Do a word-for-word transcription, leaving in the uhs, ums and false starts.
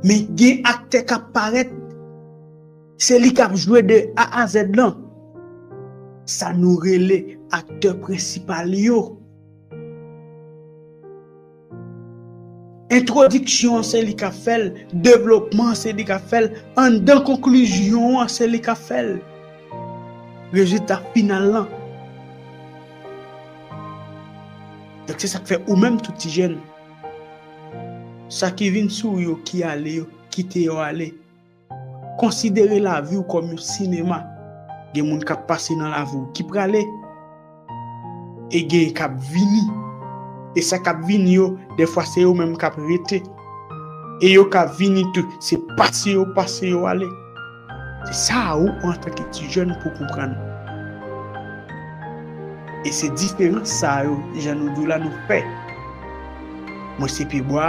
Men gen aktè k ap parèt, se li k ap jwe de A a Z lan. Sa nou rele aktè prensipal yo. Entwodiksyon an se li k ap fè l, devlopman an se li k ap fè l, anndan konklizyon an se li k ap fè l. Rezilta final lan. Donk se sa k fè ou menm tout ti jèn, sa ki vin sou yo ki ale yo, kite yo ale. Konsidere lavi w kòm yon sinema. Gen moun k ap pase nan lavi w ki prale. E gen k ap vini. E sa k ap vini yo, dèfwa se yo menm k ap rete. E yo k ap vini tou, se pase yo pase yo ale. Se sa ou antanke ti jèn pou konprann. E se diferans sa yo, jan nou di w la, nou fè. Mwen se pyebwa,